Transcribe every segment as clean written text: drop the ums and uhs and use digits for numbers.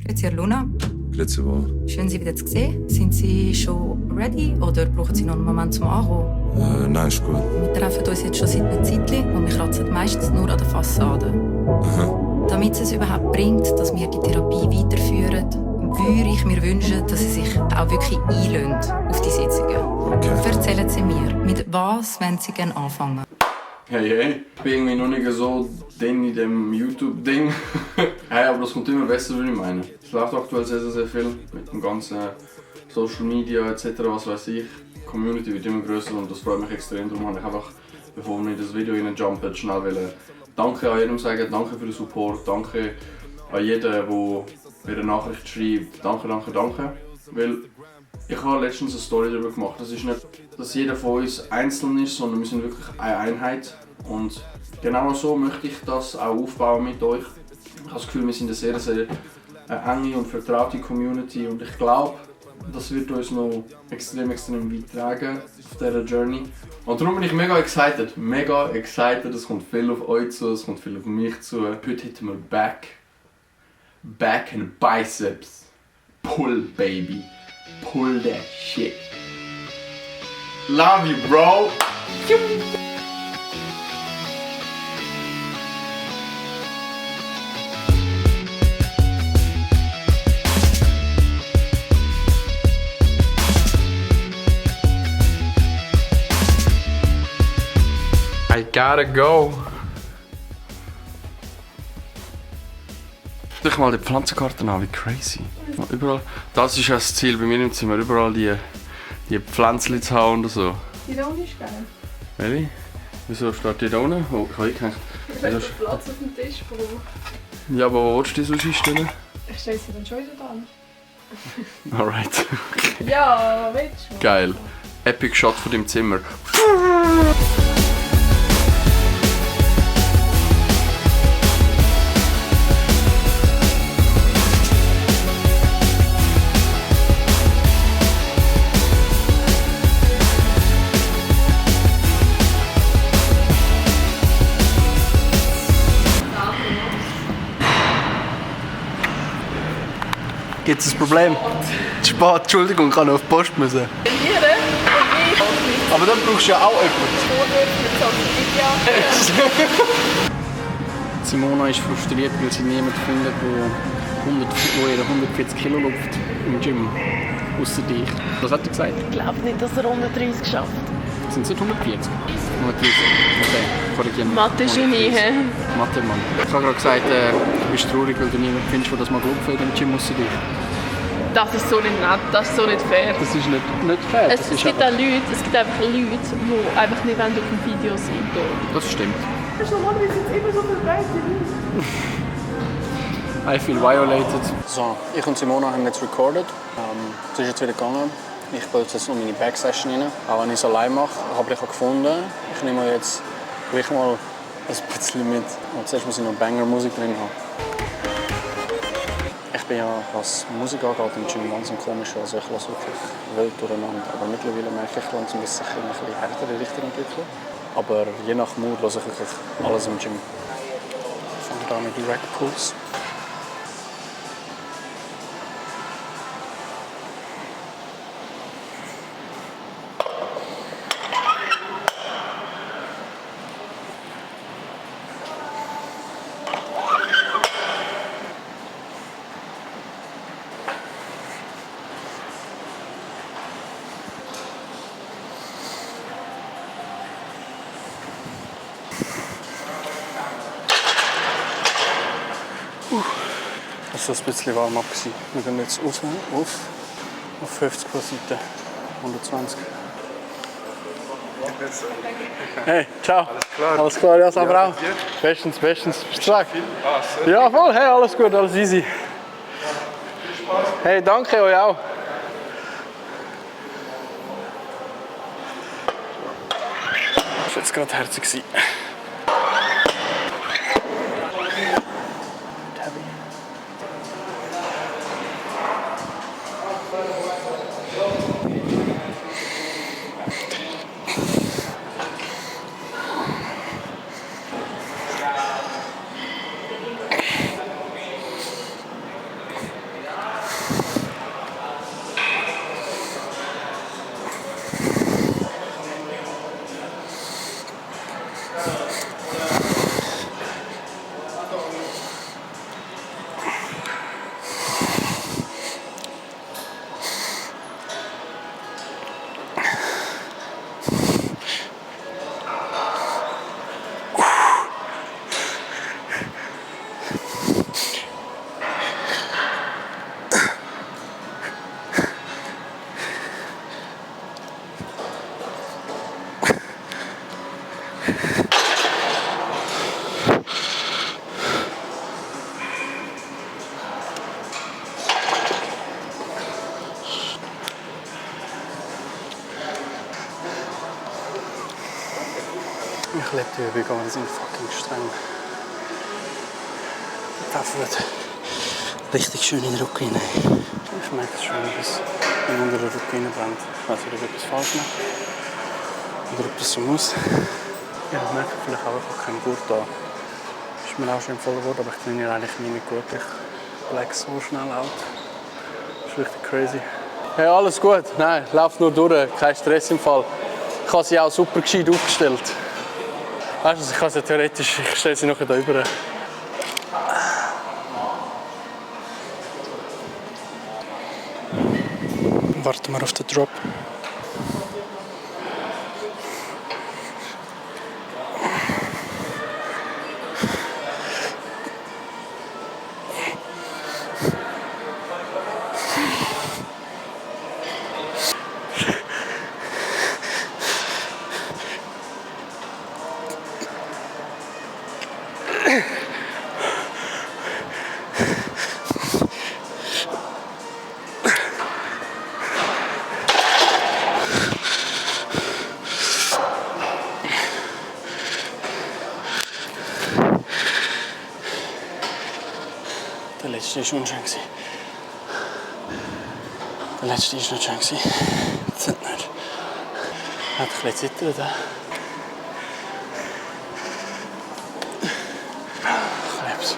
Grüezi, Luna. Grüezi wohl. Schön, Sie wieder zu sehen. Sind Sie schon ready oder brauchen Sie noch einen Moment zum Ankommen? Nein, ist gut. Wir treffen uns jetzt schon seit einer Zeit und wir kratzen meistens nur an der Fassade. Aha. Damit es überhaupt bringt, dass wir die Therapie weiterführen, würde ich mir wünschen, dass Sie sich auch wirklich einlösen auf die Sitzungen. Okay. Erzählen Sie mir, mit was wollen Sie gerne anfangen? Hey, ich bin irgendwie noch nicht so drin in dem YouTube-Ding. Hey, aber das kommt immer besser, würde ich meinen. Es läuft aktuell sehr, sehr viel mit dem ganzen Social Media etc. Was weiß ich. Die Community wird immer größer und das freut mich extrem. Darum habe ich einfach, bevor wir in das Video reinjumpen, schnell Danke an jedem sagen, danke für den Support, danke an jeden, der mir eine Nachricht schreibt. Danke, danke, danke. Weil ich habe letztens eine Story darüber gemacht. Das ist nicht, dass jeder von uns einzeln ist, sondern wir sind wirklich eine Einheit. Und genau so möchte ich das auch aufbauen mit euch. Ich habe das Gefühl, wir sind eine sehr, sehr enge und vertraute Community und ich glaube, das wird uns noch extrem weit tragen auf dieser Journey. Und darum bin ich mega excited. Es kommt viel auf euch zu, es kommt viel auf mich zu. Heute hitten wir Back and Biceps. Pull, baby. Pull that shit. Love you, bro. I gotta go. Schau dich mal die Pflanzenkarten an, wie crazy. Überall, das ist ja das Ziel bei mir im Zimmer, überall die Pflänzchen zu haben und so. Die da unten ist geil. Welche? Wieso steht die da unten? Oh, ich habe eingedacht. Ich will Platz auf dem Tisch brauchen. Ja, aber wo willst du die sonst einstellen? Ich stelle sie dann schon wieder an. Alright. Ja, willst du? Geil. Epic Shot von deinem Zimmer. Gibt es ein Problem? Spät, Entschuldigung, ich kann noch auf die Post müssen. Hier, und ich. Aber dann brauchst du ja auch jemanden. Simona ist frustriert, weil sie niemanden findet, der ihre 140 Kilo luft im Gym. Ausser dich. Was hat er gesagt? Ich glaube nicht, dass er 130 schafft. Sind es nicht 140? 130. Okay, korrigieren. Mathe-Genie, hä? Mathe-Mann. Ich habe gerade gesagt, du bist traurig, weil du niemanden findest, der das mal glaubt für im Gym ausser dich. Das ist so nicht nett, das ist so nicht fair. Das ist nicht fair. Es gibt einfach Leute, die einfach nicht auf dem Video sind. Das stimmt. Das ist normalerweise immer so viel breite I feel violated. So, ich und Simona haben jetzt recorded. Es ist jetzt wieder gegangen. Ich gehe jetzt noch meine Backsession rein. Auch wenn ich es allein mache, habe ich gefunden, ich nehme jetzt gleich mal ein bisschen mit. Und zuerst muss ich noch Banger-Musik drin haben. Ich bin ja, was Musik angeht, im Gym ganz komisch. Also ich lasse wirklich wild durcheinander. Aber mittlerweile merke ich langsam, dass sich ein bisschen härtere Richtung entwickelt. Aber je nach Mut lasse ich wirklich alles im Gym. Ich fange da mit Rack Pulse. Das war ein bisschen warm ab. Wir gehen jetzt auf 50 pro Seite. 120. Hey, ciao. Alles klar. Alles klar, ja, aber Ja, auch. Bestens. Bist du stark? Ja, voll. Hey, alles gut, alles easy. Hey, danke euch auch. Das war jetzt gerade herzig. Ich liebe die Übungen, aber die sind fucking streng. Der Pfeffer wird richtig schön in den Rücken hinein. Ich merke es schon, dass wenn unter den Rücken hineinbrennt. Ich weiß nicht, ob ich etwas falsch mache oder ob das so muss. Ja, ich merke vielleicht auch, ich habe keinen Gurt da. Ist mir auch schon empfohlen worden, aber ich trainiere eigentlich nie mit Gurt. Ich leg so schnell out. Das ist richtig crazy. Hey, alles gut. Nein, lauf nur durch. Kein Stress im Fall. Ich habe sie auch super gescheit aufgestellt. Weißt du, ich kann sie theoretisch, ich stelle sie nachher da rüber. Warten wir auf den Drop. Der letzte war unschön. Der letzte war nicht schön. Das hat nicht. Er hat ein bisschen zittert. Ich liebe es.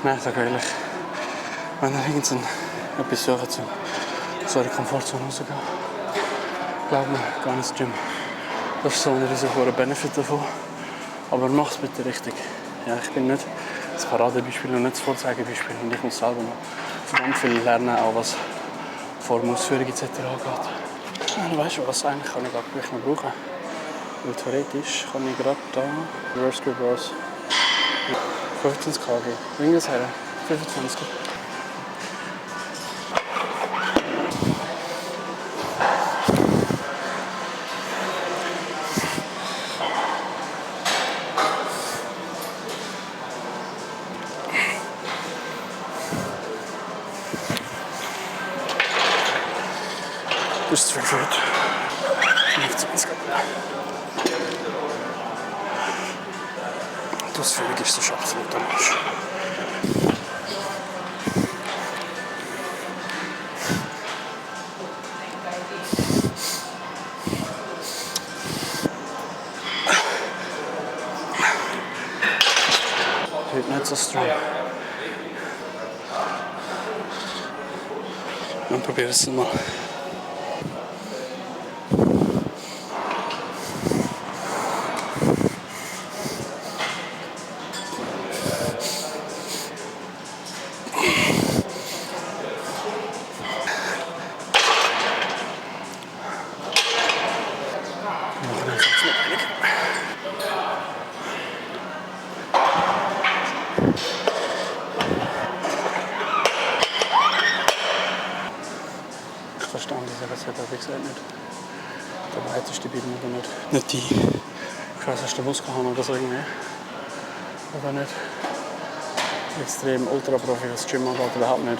Nein, ich sage ehrlich, wenn ihr etwas sucht, um so in die Komfortzone rauszugehen, glaubt mir, geh ins Gym. Das ist so ein riesiger Benefit davon. Aber mach es bitte richtig. Ja, ich bin nicht das Paradebeispiel und nicht das Vorzeigebeispiel. Und ich muss selber noch verdammt viel lernen, auch was Formausführung etc. angeht. Ja, du weißt du was, eigentlich kann ich gerade gleich noch brauchen. Weil theoretisch kann ich gerade hier Reverse Grip Rows 25 kg. Bring das her. 25. Das ist 12 Schritt. 25. Die Ausführung ist so absolut anders. Heute nicht so strong. Dann probiere es mal. Das hat er wie gesagt nicht. Der weiteste Bein oder nicht. Nicht die krassesten Muskeln oder so irgendwie. Oder nicht extrem Ultra-Profi, was das Gym angeht, überhaupt nicht.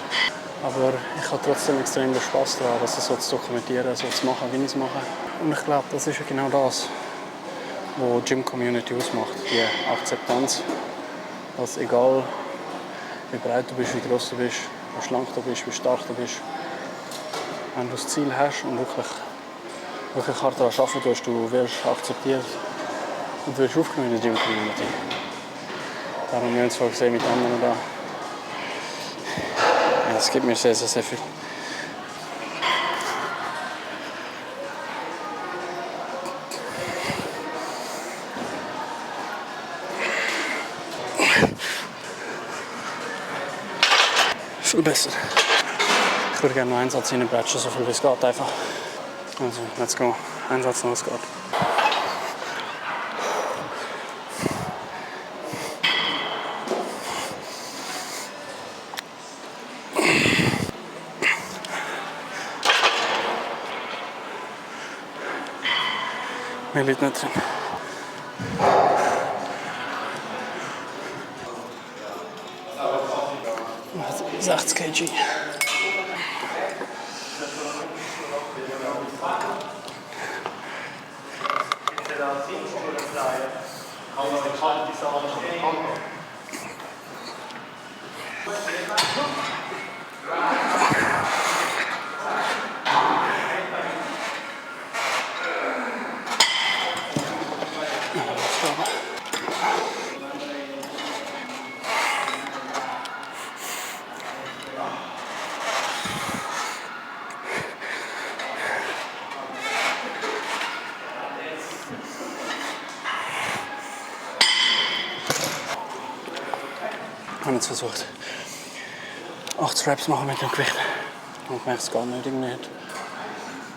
Aber ich habe trotzdem extrem Spaß daran, das so zu dokumentieren, so zu machen, wie ich es mache. Und ich glaube, das ist ja genau das, was die Gym-Community ausmacht. Die Akzeptanz, dass egal wie breit du bist, wie groß du bist, wie schlank du bist, wie stark du bist, wenn du das Ziel hast und wirklich hart daran arbeiten tust, du wirst akzeptiert und wirst aufgenommen in der Gym-Community. Darum haben wir uns vorher gesehen mit anderen da. Ja, das gibt mir sehr, sehr, sehr viel. Viel besser. Ich würde gerne noch einen Einsatz reinbretschen, so viel wie es geht einfach. Also, let's go. Einsatz noch, es geht. Mehr liegt nicht drin. 60 kg. Ich habe jetzt versucht, 8 Reps machen mit dem Gewicht. Und merke es gar nicht irgendwie.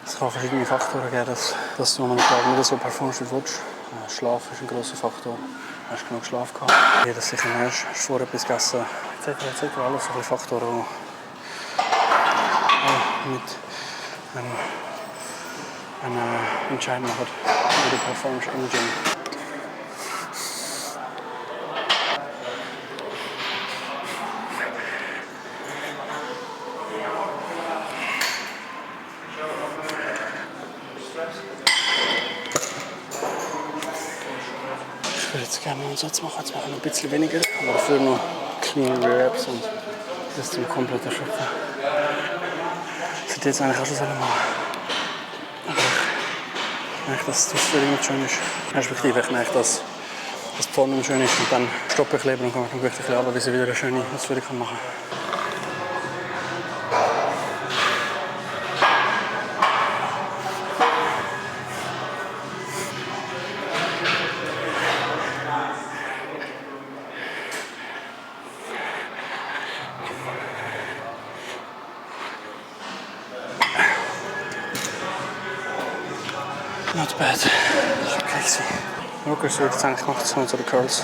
Es kann verschiedene Faktoren geben, dass du am Tag nicht so performst, wie du willst. Schlaf ist ein grosser Faktor. Hast du genug Schlaf gehabt? Dass du dich ernährst, hast du vorher etwas gegessen, etc. Alles so Faktoren, die mit einen Entscheid machen, wie du performst im Gym. Ich würde jetzt gerne noch einen Satz machen, jetzt mache ich noch ein bisschen weniger, aber dafür noch clean Reps und das zum komplett erschöpfen. Das hätte ich jetzt eigentlich auch schon machen. Aber ich merke, dass die Ausführung nicht schön ist. Respektive ich merke, dass die Form nicht schön ist und dann stoppe ich lieber und komme ich ein bisschen runter, bis ich wieder eine schöne Ausführung machen kann. Not bad. Das war okay. Rockers wird jetzt eigentlich gemacht, so unsere Curls.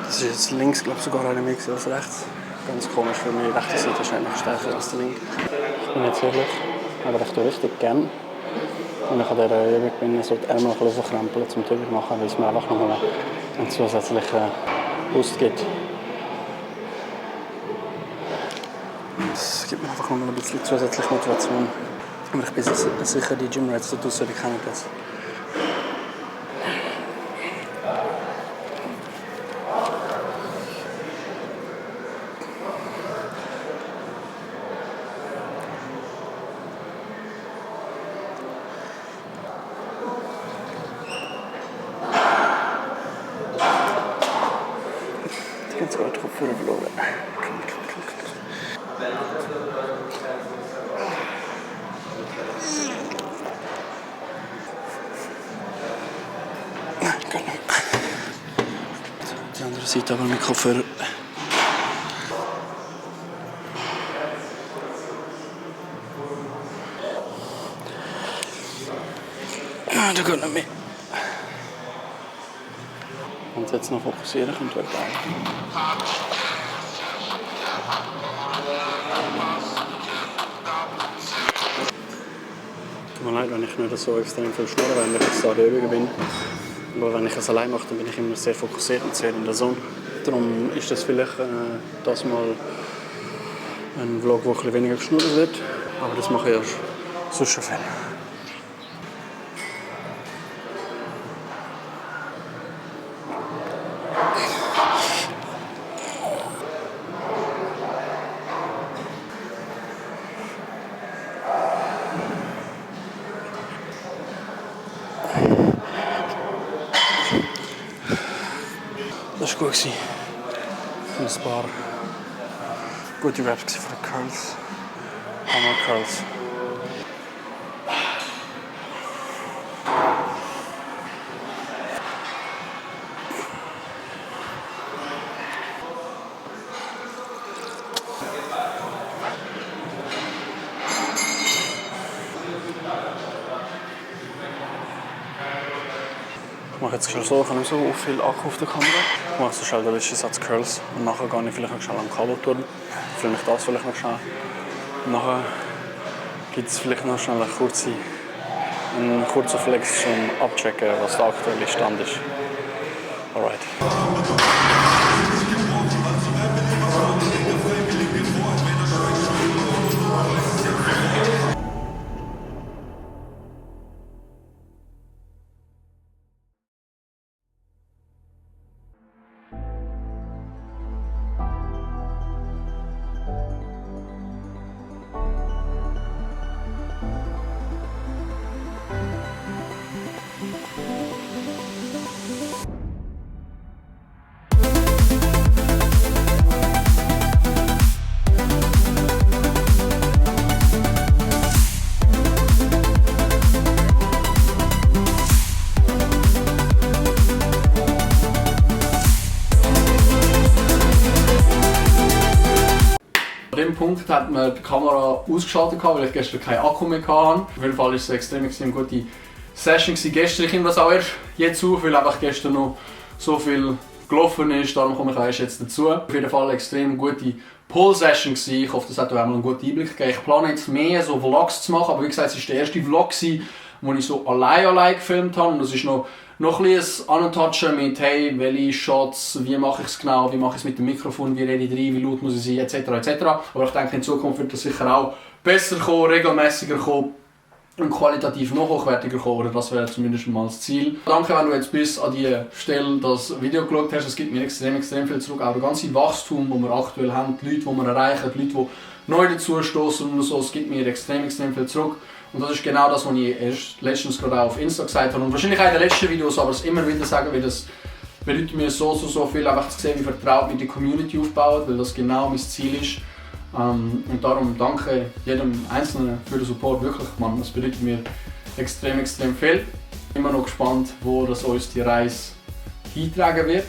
Das ist jetzt links, glaube ich, sogar eine mehr als rechts. Ganz komisch, weil meine rechte Seite ist eigentlich stärker als die linke. Ich bin jetzt ehrlich, aber ich tue richtig gerne. Und ich habe dieser Übung bin so die Ärmel ein bisschen aufkrempeln zum drüber machen, weil es mir einfach nochmal einen zusätzlichen Boost gibt. Es gibt mir einfach nochmal ein bisschen zusätzliche Motivation. Aber ich bin sicher, die Gym-Rats da draussen, die kennen das. Ganz weit drauf verloren. Die andere Seite aber mit Kopfhörer. Ah, da geht nicht mehr. Und jetzt noch fokussieren und weg. Tut mir leid, wenn ich nicht so extrem viel schnurre, weil ich jetzt da die Übungen bin. Aber wenn ich es allein mache, dann bin ich immer sehr fokussiert und sehr in der Zone. Darum ist das vielleicht das mal ein Vlog, wo ein bisschen weniger geschnurrt wird. Aber das mache ich ja sonst schon viel. Das war gut. Ein paar gute Reps für die Curls. Hammer Curls. Ich mache jetzt schnell so, ich habe nicht so viel Akku auf der Kamera. Ich mache so schnell den letzten Satz Curls und nachher gehe ich vielleicht noch schnell am Kabelturm. Vielleicht das vielleicht noch schnell. Und nachher gibt es vielleicht noch schnell einen kurzen Flex zum Abchecken, was der aktuelle Stand ist. Alright. An dem Punkt hat man die Kamera ausgeschaltet, weil ich gestern keinen Akku mehr hatte. Auf jeden Fall war es eine extrem gute Session gestern. Ich nehme das auch erst jetzt auf, weil einfach gestern noch so viel gelaufen ist. Darum komme ich auch erst jetzt dazu. Auf jeden Fall eine extrem gute Pull-Session. Ich hoffe, das hat euch auch mal einen guten Einblick gegeben. Ich plane jetzt mehr so Vlogs zu machen, aber wie gesagt, es war der erste Vlog, wo ich so allein gefilmt habe. Und das ist noch ein bisschen ein Antatschen mit, hey, welche Shots, wie mache ich es genau, wie mache ich es mit dem Mikrofon, wie rede ich rein, wie laut muss ich sein, etc. Aber ich denke, in Zukunft wird das sicher auch besser kommen, regelmäßiger kommen und qualitativ noch hochwertiger kommen, oder das wäre zumindest mal das Ziel. Danke, wenn du jetzt bis an die Stelle das Video geschaut hast, es gibt mir extrem viel zurück, auch das ganze Wachstum, das wir aktuell haben, die Leute, die wir erreichen, die Leute, die neu dazustoßen und so, es gibt mir extrem viel zurück. Und das ist genau das, was ich erst letztens gerade auch auf Insta gesagt habe und wahrscheinlich auch in den letzten Videos, aber es immer wieder sagen, weil das bedeutet mir so viel, einfach zu sehen, wie vertraut wir die Community aufbauen, weil das genau mein Ziel ist. Und darum danke jedem Einzelnen für den Support, wirklich, Mann, das bedeutet mir extrem viel. Immer noch gespannt, wo das uns die Reise hintragen wird.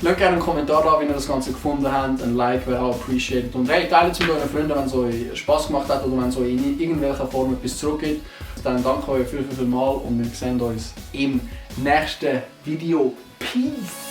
Lasst gerne einen Kommentar da, wie ihr das Ganze gefunden habt. Ein Like wäre auch appreciated. Und hey, teilt es mit euren Freunden, wenn es euch Spass gemacht hat oder wenn es euch in irgendwelcher Form etwas zurückgibt. Dann danke euch viel mal und wir sehen uns im nächsten Video. Peace!